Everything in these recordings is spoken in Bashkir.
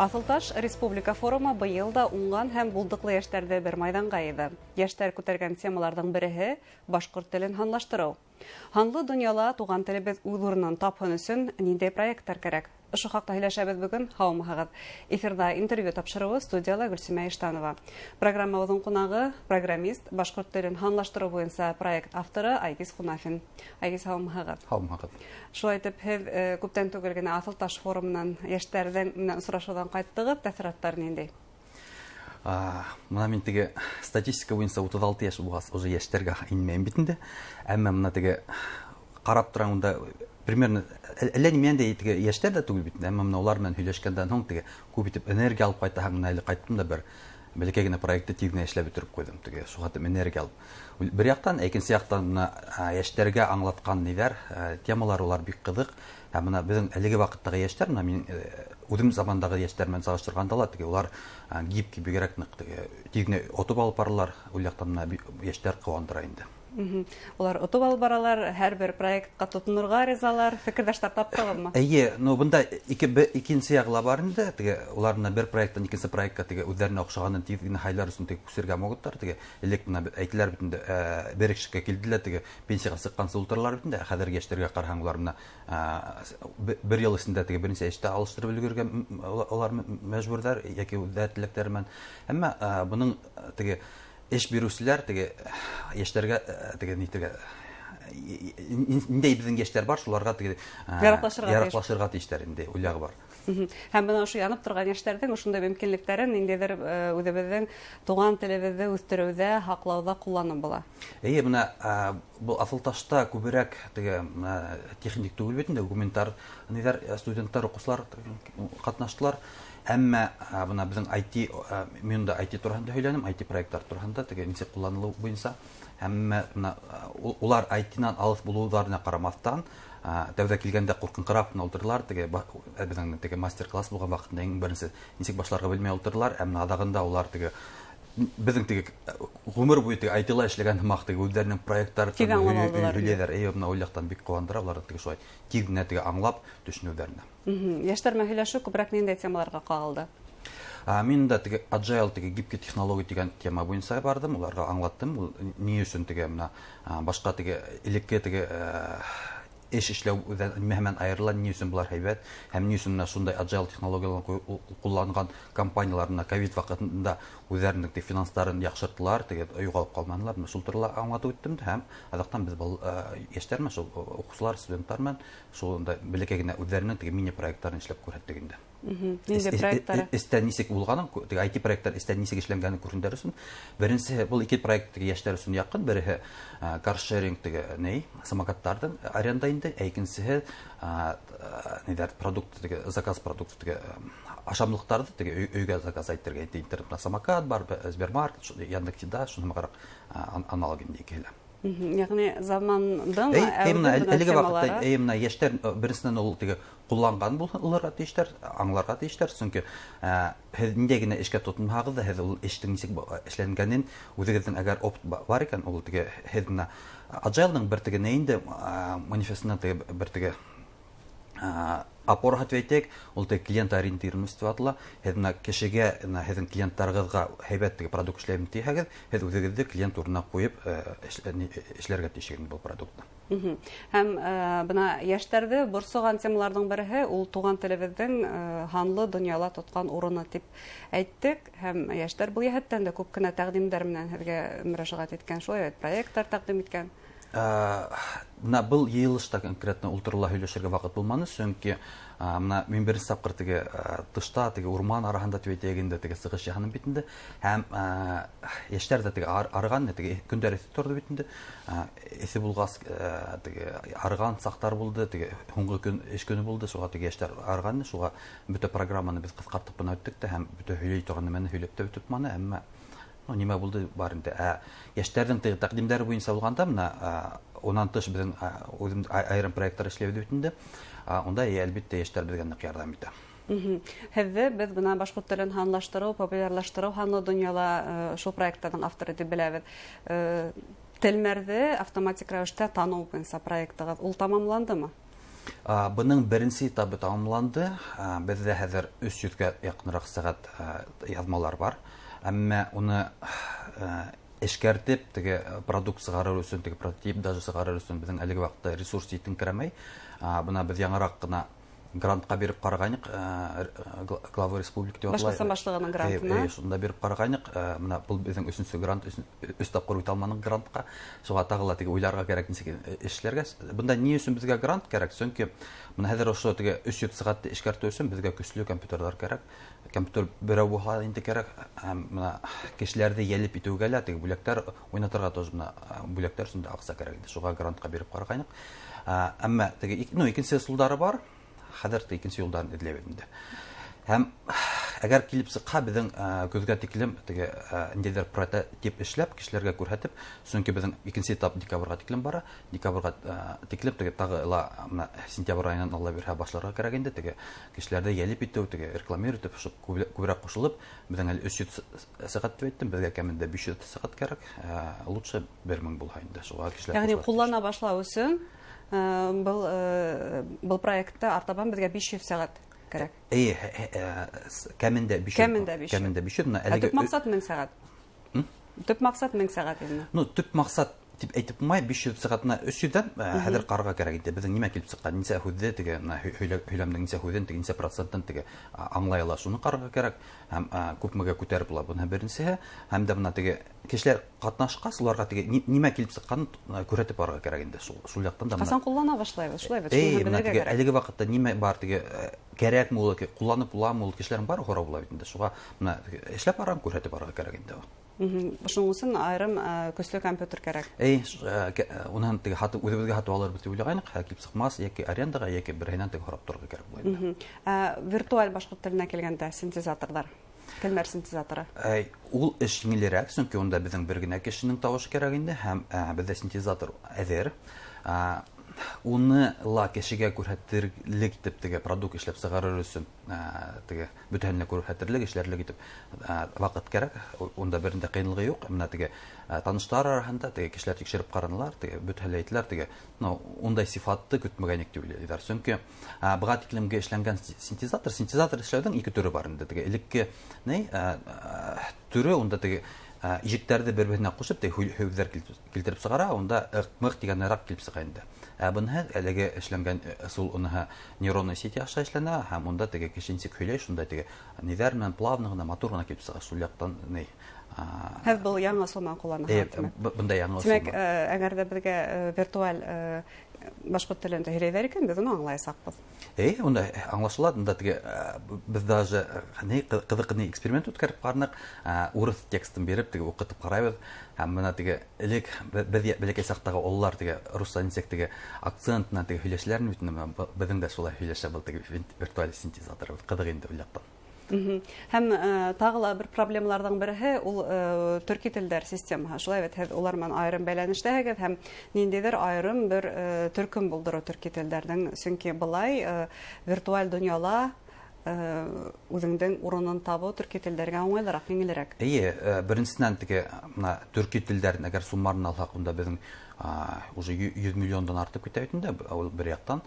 Аҫылташ республика форумы быйыл да уңған һәм булдыҡлы йәштәрҙе бер майҙанға йыйҙы. Йәштәр күтәргән темаларҙың береһе — башҡорт телен һанлаштырыу. Һанлы донъяла туған телебеҙ үҙ урынын тапһын өсөн ниндәй проекттар кәрәк? Ошо хаҡта һөйләшәбеҙ бөгөн. Һаумыһығыҙ! Эфирҙа интервью тапшырыуы, студияла Гөлсимә Иштанова. Программабыҙҙың ҡунағы — программист, башҡорт телен һанлаштырыу буйынса проект авторы Айгиз Ҡунафин. Айгиз, һаумыһығыҙ! Һаумыһығыҙ! Шулай итеп, һеҙ күптән түгел генә Аҫылташ форумынан йәштәрҙең менән осрашыуҙан ҡайттығыҙ. Тәьҫораттар ниндәй? Бына мин теге статистика буйынса 36 йәш булғас, уже йәштәргә инмәйем бит инде. Әммә бына теге ҡарап торам, унда примерно әллә ни минән дә теге йәштәр ҙә түгел бит инде. Әммә бына улар менән һөйләшкәндән һуң теге күп итеп энергия алып ҡайтаһың. Бына әле ҡайттым да, бер бәләкәй генә проектты тиҙ генә эшләп бөтөрөп ҡуйҙым. Теге шуға тип энергия алып. Бер яҡтан, икенсе яҡтан бына йәштәргә аңлатҡан ниҙәр, темалар улар бик ҡыҙыҡ. Һәм бына беҙҙең әлеге ваҡыттағы йәштәр, бына мин үҙем замандағы йәштәр менән сағыштырғанда ла, теге улар гибкий, бигерәк ныҡ, теге тиҙ генә отоп алып баралар. Ул яҡтан бына йәштәр ҡыуандыра инде. Улар отоп алып баралар, һәр бер проектҡа тотонорға ризалар. Фекерҙәштәр таптығыҙмы? Эйе, ну бында икенсе яғы ла бар инде. Теге улар бына бер проекттан икенсе проектҡа теге үҙҙәренә оҡшағанын тиҙ генә һайлар өсөн теге күсергә могуттар. Теге элек бына әйтеләр бит инде, бер эшкә килде лә, теге пенсияға сыҡҡансы ултыралар бит инде. Хәҙерге йәштәргә ҡараһаң, улар бына бер йыл эсендә теге бер нисә эште алыштырып өлгөргә улар мәжбүрҙәр йәки үҙҙәре теләктәре менән. Әммә бының теге эш биреүселәр теге йәштәргә теге нитергә, ниндәй беҙҙең йәштәр бар, шуларға теге яраҡлашырға тейеш. Яраҡлашырға тейештәр инде, ул яғы бар. Һәм бына ошо янып торған йәштәрҙең ошондай мөмкинлектәрен ниндәйҙер үҙебеҙҙең туған телебеҙҙе үҫтереүҙә, һаҡлауҙа ҡулланып була. Эйе, бына был Аҫылташта күберәк теге бына техник түгел бит инде, гуманитар ниҙәр, студенттар, уҡыусылар ҡатнаштылар. Әммә бына беҙҙең IT, мин дә IT тураһында һөйләнем, IT проекттар тураһында, теге нисек ҡулланылыу буйынса. Әммә бына улар IT-нан алыҫ булыуҙарына ҡарамаҫтан, тәүҙә килгәндә ҡурҡынҡырап ҡына ултырҙылар, теге беҙҙең теге мастер-класс булған ваҡытында иң беренсе нисек башларға белмәй ултырҙылар, әммә аҙағында улар теге беҙҙең теге ғүмер буйы теге IT-ла эшләгән һымаҡ теге үҙҙәренең проекттары тиҙ аңлап алдылар. Һөйләйҙәр. Эйе, бына ул яҡтан бик ҡыуандыра уларҙы теге шулай тиҙ генә теге аңлап төшөнөүҙәренә. Йәштәр менән һөйләшеү күберәк ниндәй темаларға ҡағылды? Мин дә теге agile, теге гибкий технология тигән тема буйынса барҙым, уларға аңлаттым, ул ни өсөн теге бына башҡа теге элекке теге эш эшләү нимәһе менән айырыла, ни өсөн былар һәйбәт һәм ни өсөн бына шундай agile технологияларын ҡулланған компаниялар бына ковид ваҡытында үҙҙәренең теге финанстарын яҡшырттылар, теге юғалып ҡалманылар. Бына шул турала аңлатып үттем һәм аҙаҡтан беҙ был йәштәр менән, шул уҡыусылар, студенттар менән шундай бәләкәй генә үҙҙәренең теге мини проекттарын эшләп күрһәттек инде. Ниндәй проекттары? Эстә нисек булғанын, теге IT проекттар эстә нисек эшләнгәнен күрһендәр өсөн. Беренсеһе, был ике проект теге йәштәр өсөн яҡын. Береһе каршеринг, теге ней, самокаттарҙың аренда инде, ә икенсеһе ниҙәр, продукт, теге заказ продукт, теге ашамлыҡтарҙы теге өйгә заказ әйтергә инде, интернетта самокат бар, Сбермаркет, Яндекс.Еда, шуны ҡарап, аналог инде икеһе лә. Йәғни замандың Эй, эй, бына әүҙем бына әлеге ваҡытта, темалары. Эй, бына йәштәр, беренсенән ул теге ҡулланған булырға тейештәр, аңларға тейештәр, сөнки һеҙ ниндәй генә эшкә тотонһағыҙ ҙа, һеҙ ул эштең нисек эшләнгәнен үҙегеҙҙең әгәр опыт бар икән, ул теге һеҙ бына Agile-ның бер теге ни инде, манифестына теге бер теге опора тип әйтәйек, ул теге клиент ориентированность тип атала. Һеҙ бына кешегә, бына һеҙҙең клиенттарығыҙға һәйбәт теге продукт эшләйем тиһәгеҙ, һеҙ үҙегеҙҙе клиент урынына ҡуйып, эшләргә тейешһегеҙ был продуктны. Һәм бына йәштәрҙе борсоған темаларҙың береһе ул туған телебеҙҙең һанлы донъяла тотҡан урыны тип әйттек. Һәм йәштәр был йәһәттән дә күп кенә тәҡдимдәр менән һеҙгә мөрәжәғәт иткән, шулай бит, проекттар тәҡдим иткән. Бына был йыйылышта конкретно ул турала һөйләшергә ваҡыт булманы, сөнки бына мин беренсе тапҡыр теге тышта, теге урман араһында тип әйтәйек инде, теге сығыш яһаным бит инде. Һәм йәштәр ҙә теге арыған, теге көндәр эҫе торҙо бит инде. Эҫе булғас, теге арыған саҡтар булды, теге һуңғы көн, эш көнө булды, шуға теге йәштәр арыған, шуға бөтә программаны беҙ ҡыҫҡартып бына үттек тә һәм бөтә һөйләй торған нәмәне һөйләп тә бөтөп маны, әммә ну, нимә булды бар инде. Йәштәрҙең теге тәҡдимдәре буйынса булғанда, бына, унан тыш беҙҙең, үҙем айырым проекттар эшләйбеҙ бит инде. Унда, әлбиттә, йәштәр беҙгә ныҡ ярҙам итә. Һеҙҙе беҙ бына башҡорт телен һанлаштырыу, популярлаштырыу һанлы донъяла, шул проекттарҙың авторы тип беләбеҙ. Телмәрҙе автоматик рәүештә таныу буйынса проектығыҙ ул тамамландымы? Бының беренсе этабы тамамланды. Беҙҙә хәҙер 300-гә яҡыныраҡ сәғәт яҙмалар бар. Әммә уны эшкәртеп, теге продукт сығарыр өсөн, теге прототип даже сығарыр өсөн беҙҙең әлеге ваҡытта ресурс етеңкерәмәй. Бына беҙ яңыраҡ ҡына грантҡа биреп ҡарағайныҡ, главы республика тип атлай. Башҡортостан башлығының грантына. Шунда биреп ҡарағайныҡ. Бына был беҙҙең өсөнсө грант, өс тапҡыр үтә алманыҡ грантҡа. Шуға тағы ла теге уйларға кәрәк нисек эшләргә. Бында ни өсөн беҙгә грант кәрәк? Сөнки бына хәҙер ошо теге 300 сәғәтте эшкәртеү өсөн беҙгә көслө компьютерҙар кәрәк. Компьютер берәү булһа инде кәрәк. Һәм бына кешеләрҙе йәлеп итеүгә лә теге бүләктәр уйнатырға тоже бына бүләктәр өсөн дә аҡса кәрәк инде. Шуға грантҡа биреп ҡарағайныҡ. Әммә теге икенсе ысулдары бар. Хәҙер икенсе юлдарын эҙләйбеҙ инде. Һәм әгәр килеп сыҡһа, беҙҙең көҙгә тиклем теге ниндәйҙер прототип эшләп, кешеләргә күрһәтеп, сөнки беҙҙең икенсе этап декабргә тиклем бара, декабргә тиклем теге тағы ла бына сентябрь айынан Алла бирһә башларға кәрәк инде, теге кешеләрҙе йәлеп итеү, теге рекламировать итеп, шул күберәк ҡушылып, беҙҙең әле 300 сәғәт тип әйттем, беҙгә кәмендә 500 сәғәт кәрәк, лучше 1000 булһа инде, шуға кешеләр Ягъни ҡушыла. ҡуллана башлау өсөн был проектта артабан беҙгә 500 сәғәт кәрәк. Эйе, кәмендә 500. Кәмендә 500. Кәмендә 500. Бына Ә әлеге төп маҡсат 1000 сәғәт. М? Төп маҡсат 1000 сәғәт инде. Ну, төп маҡсат тип әйтеп булмай, 500 сәғәтенә 300-дән, хәҙер ҡарарға кәрәк инде. Беҙҙең нимә килеп сыҡҡан, нисә һүҙҙе теге, бына һөйләмдең нисә һүҙен, теге нисә процентын теге, аңлай ала, шуны ҡарарға кәрәк. Һәм, күпмегә күтәреп була, быныһы беренсеһе. Һәм дә бына теге кешеләр ҡатнашҡас, уларға теге нимә килеп сыҡҡанын күрһәтеп барырға кәрәк инде. Шул яҡтан да бына Ҡасан ҡуллана башлайбыҙ, шулай бит, Эй, шуны бына белергә теге кәрәк. әлеге ваҡытта нимә бар, теге, кәрәкме ул, ҡулланып буламы ул, кешеләрҙең бары һорау була бит инде. Шуға бына теге эшләп барам, күрһәтеп барырға кәрәк инде. Шуның өсөн айырым, көслө компьютер кәрәк. Эй, унан теге һатып, үҙебеҙгә һатып алырбыҙ тип уйлағайныҡ, һә килеп сыҡмас, йәки арендаға, йәки береһенән теге һорап торорға кәрәк була инде. Виртуаль башҡорт теленә килгәндә синтезаторҙар, телмәр синтезаторы. Ул эш еңелерәк, сөнки унда беҙҙең бер генә кешенең тауышы кәрәк инде, һәм, беҙҙә синтезатор әҙер. Уны ла кешегә күрһәтерлек итеп теге продукт эшләп сығарыр өсөн, теге бөтәһен лә күрһәтерлек, эшләрлек итеп, ваҡыт кәрәк. Унда бер ниндәй ҡыйынлығы юҡ. Бына теге, таныштар араһында теге кешеләр тикшереп ҡаранылар, теге бөтәһе лә әйттеләр, теге, ну, ундай сифатты көтмәгәнек тип уйлайҙар. Сөнки, быға тиклемге эшләнгән синтезатор, синтезатор эшләүҙең ике төрө бар инде. Теге элекке ни, төрө унда теге, ижектәрҙе бер-береһенә ҡушып, теге һүҙҙәр килтереп сығара, унда ыҡ-мыҡ тигәнерәк килеп сыға инде. Ә быныһы әлеге эшләнгән ысул, уныһы нейронный сеть аша эшләнә, һәм унда теге кеше нисек һөйләй, шунда теге ниҙәр менән плавно ғына, матур ғына килеп сыға. Шул яҡтан ни, Һеҙ был яңы ысул менән ҡулланаһығыҙ, тимәк? Бында яңы ысул Тимәк, менән. әгәр ҙә беҙгә виртуаль башҡорт телендә һөйләйҙәр икән, беҙ уны аңлаясаҡбыҙ. Эй, унда аңлашыла, унда теге беҙ даже ни, ҡыҙыҡ ни эксперимент үткәреп ҡараныҡ, урыҫ текстын биреп, теге уҡытып ҡарайбыҙ. Һәм бына теге элек беҙ бәләкәй саҡтағы ололар теге русса нисек теге акцент менән теге һөйләшәләр бит инде, бына беҙҙең дә шулай һөйләшә был теге виртуаль синтезатор. Ҡыҙыҡ инде ул яҡтан. Һәм тағы ла бер проблемаларҙың береһе ул төрки телдәр системаһы. Шулай бит, һеҙ улар менән айырым бәйләнештәһегеҙ һәм ниндәйҙер айырым бер төркөм булдырыу төрки телдәрҙең, сөнки былай виртуаль донъяла үҙеңдең урынын табыу төрки телдәргә уңайлыраҡ, еңелерәк. Эйе, беренсенән теге бына төрки телдәрен әгәр суммарын алһаҡ, унда беҙҙең, уже 100 миллиондан артып китә бит инде, ул бер яҡтан,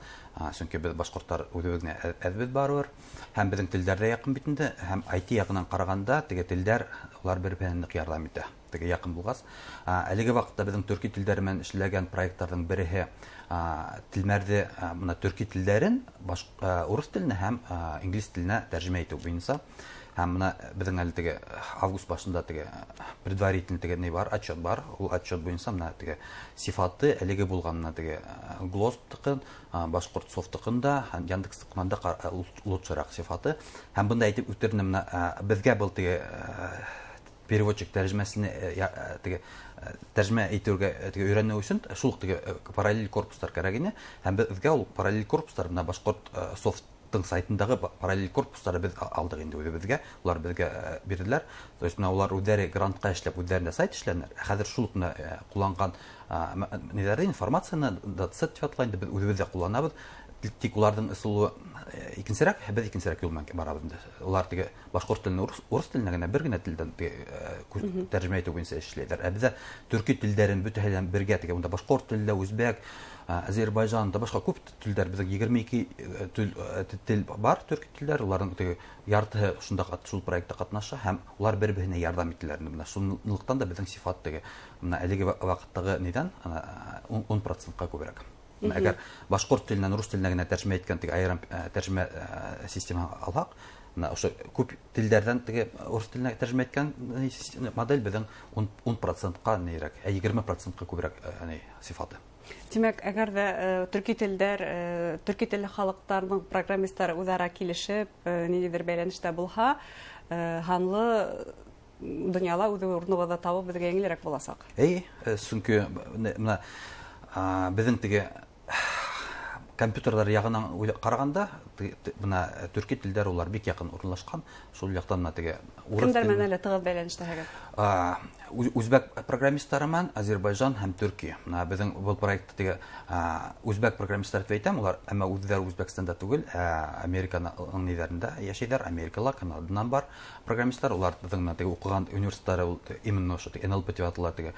сөнки беҙ башҡорттар үҙебеҙ генә әҙбеҙ барыбер, һәм беҙҙең телдәр ҙә яҡын бит инде, һәм ай ти яғынан ҡарағанда теге телдәр улар бер-береһенә ныҡ ярҙам итә. Теге яҡын булғас, әлеге ваҡытта беҙҙең төрки телдәр менән эшләгән проекттарҙың береһе, телмәрҙе, бына төрки телдәрен урыҫ теленә һәм, инглиз теленә тәржемә итеү буйынса. Һәм бына беҙҙең әле теге август башында теге предварительный теге ни бар, отчет бар. Ул отчет буйынса бына теге сифаты әлеге булған бына теге Глосптыҡын, Башҡортсофтыҡын да, һәм Яндекстыҡынан да лучшыраҡ сифаты. Һәм бында әйтеп үтернем, бына, беҙгә был теге, переводчик тәржемәсене теге тәржемә итеүгә, теге өйрәнеү өсөн шул уҡ теге параллель корпустар кәрәк ине. Һәм беҙгә ул параллель корпустар бына Башҡорт софттың сайтындағы параллель корпустары беҙ алдыҡ инде үҙебеҙгә, улар беҙгә бирҙеләр. То есть бына улар үҙҙәре грантҡа эшләп, үҙҙәрендә сайт эшләнеләр. Ә хәҙер шул уҡ бына ҡулланған, ниҙәрҙе, информацияны, датасет тип атала инде, беҙ үҙебеҙ ҙә ҡулланабыҙ. Тик уларҙың ысулы икенсерәк, беҙ икенсерәк юл менән барабыҙ инде. Улар теге башҡорт теленә урыҫ теленә генә бер генә телдән тәржемә итеү буйынса эшләйҙәр. Ә беҙҙә төрки телдәрен бөтәһе лә бергә теге унда башҡорт теле, үзбәк, азербайжан да башҡа күп телдәр, беҙҙең 22 тел бар, төрки телдәр, уларҙың теге яртыһы шунда шул проектта ҡатнаша һәм улар бер-береһенә ярҙам итәләр. Бына шунлыҡтан да беҙҙең сифат теге бына әлеге ваҡыттағы ниҙән 10%-ҡа күберәк. Әгәр башҡорт теленән рус теленә генә тәржемә иткән теге айырым тәржемә система алһаҡ, бына ошо күп телдәрҙән теге урыҫ теленә тәржемә иткән модель беҙҙең 10%-ҡа нейрәк, ә 20%-ҡа күберәк сифаты. Тимәк, әгәр ҙә төрки телдәр, төрки телле халыҡтарҙың программисттары үҙ-ара килешеп, ниндәйҙер бәйләнештә булһа, һанлы донъяла үҙ урыныбыҙҙы табып беҙгә еңелерәк буласаҡ. Эйе, сөнки бына беҙҙең теге компьютерҙар яғынан ҡарағанда, бына төрки телдәр улар бик яҡын урынлашҡан. Шул яҡтан бына теге урыҫ Кемдәр менән әле тығыҙ бәйләнештәһегеҙ? Үзбәк программисттары менән Азербайжан һәм Төркиә. Бына беҙҙең был проектта теге, үзбәк программисттары тип әйтәм, улар әммә үҙҙәре Үзбәкстанда түгел, Американың ниҙәрендә йәшәйҙәр, Америкала, Канададан бар программисттар. Улар беҙҙең бына теге уҡыған университеттары ул именно ошо теге НЛП тип атала, теге,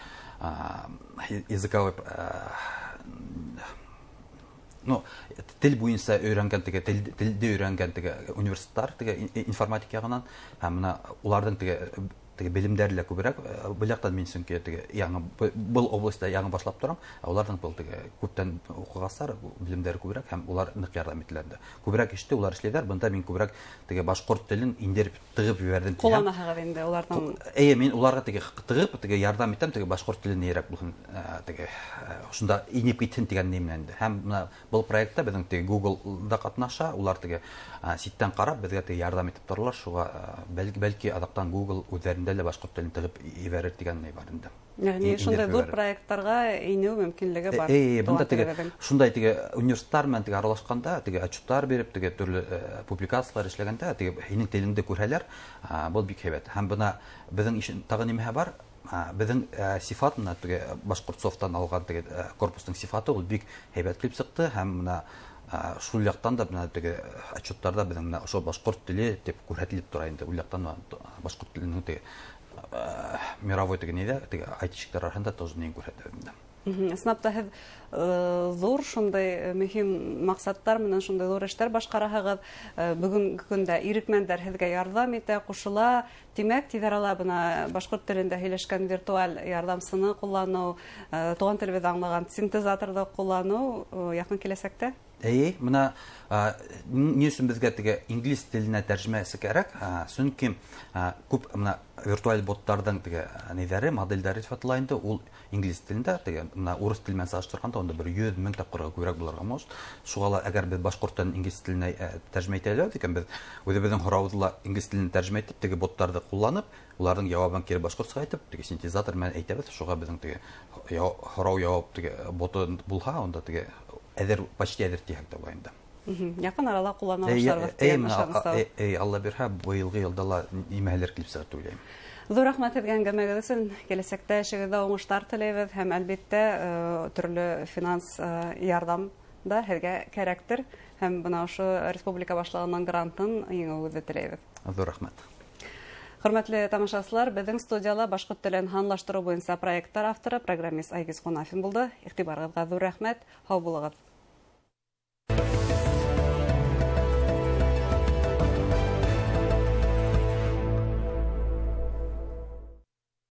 языковой, ну, тел буйынса өйрәнгән теге, телде өйрәнгән теге университеттар, теге информатик яғынан, һәм бына уларҙың теге белемдәре лә күберәк. Был яҡтан мин сөнки теге яңы, был областьта яңы башлап торам, ә уларҙың был теге күптән уҡығастар, белемдәре күберәк һәм улар ныҡ ярҙам итәләр инде. Күберәк эште улар эшләйҙәр, бында мин күберәк теге башҡорт телен индереп тығып ебәрҙем. Ҡулланаһығыҙ инде уларҙың. Эйе, мин уларға теге тығып, теге ярҙам итәм, теге башҡорт телен нейерәк булһын, теге, шунда инеп китһен тигән ни менән инде. Һәм бына был проектта беҙҙең теге Google-да ҡатнаша, улар теге, ситтән ҡарап беҙгә теге ярҙам итеп торалар, шуға, бәлки аҙаҡтан Google үҙҙәрендә лә башҡорт телен тығып ебәрер тигән ни бар инде. Йәғни шундай Индереп ҙур ебәрер. проекттарға инеү мөмкинлеге бар. Бында Туған теге телебеҙҙең. шундай теге университеттар менән теге аралашҡанда, теге отчеттар биреп, теге төрлө публикациялар эшләгәндә, теге һинең телеңде күрһәләр, был бик һәйбәт. Һәм бына беҙҙең ишен тағы нимәһе бар? Беҙҙең сифат менән теге Башҡортсофтан алған теге корпустың сифаты ул бик һәйбәт килеп сыҡты һәм бына шул яҡтан да бына теге отчеттарҙа беҙҙең бына ошо башҡорт теле тип күрһәтелеп тора инде. Ул яҡтан бына башҡорт теленең теге мировой теге ниҙә, теге айтишниктар араһында тоже ни күрһәтә инде. Ысынлап та һеҙ ҙур шундай мөһим маҡсаттар менән шундай ҙур эштәр башҡараһығыҙ. Бөгөнгө көндә ирекмәндәр һеҙгә ярҙам итә, ҡушыла. Тимәк, тиҙ арала бына башҡорт телендә һөйләшкән виртуаль ярҙамсыны ҡулланыу, туған телебеҙҙе аңлаған синтезаторҙы ҡулланыу яҡын киләсәктә. Эйе, бына, ни өсөн беҙгә теге инглиз теленә тәржемәсе кәрәк? Сөнки, күп бына виртуаль боттарҙың теге ниҙәре, моделдәре тип атала инде, ул инглиз телендә, теге бына урыҫ теле менән сағыштырғанда унда бер йөҙ мең тапҡырға күберәк булырға может. Шуға ла әгәр беҙ башҡорт телен инглиз теленә тәржемә итә алабыҙ икән, беҙ үҙебеҙҙең һорауҙы ла инглиз теленә тәржемә итеп, теге боттарҙы ҡулланып, уларҙың яуабын кире башҡортсаға әйтеп, теге синтезатор менән әйтәбеҙ. Шуға беҙҙең теге һорау яуап теге боты булһа, унда теге әҙер, почти әҙер тиһәк тә була инде. Яҡын арала ҡуллана башларбыҙ тигән ышаныс бар. Алла бирһә, быйылғы йылда ла нимәләр килеп сығыр тип уйлайым. Ҙур рәхмәт һеҙгә әңгәмәгеҙ өсөн. Киләсәктә эшегеҙҙә уңыштар теләйбеҙ һәм әлбиттә, төрлө финанс ярҙам да һеҙгә кәрәктер һәм бына ошо республика башлығының грантын еңеүегеҙҙе теләйбеҙ. Ҙур рәхмәт. Хөрмәтле тамашасылар, беҙҙең студияла башҡорт телен һанлаштырыу буйынса проекттар авторы программист Айгиз Ҡунафин булды. Иғтибарығыҙға ҙур рәхмәт. Һау булығыҙ.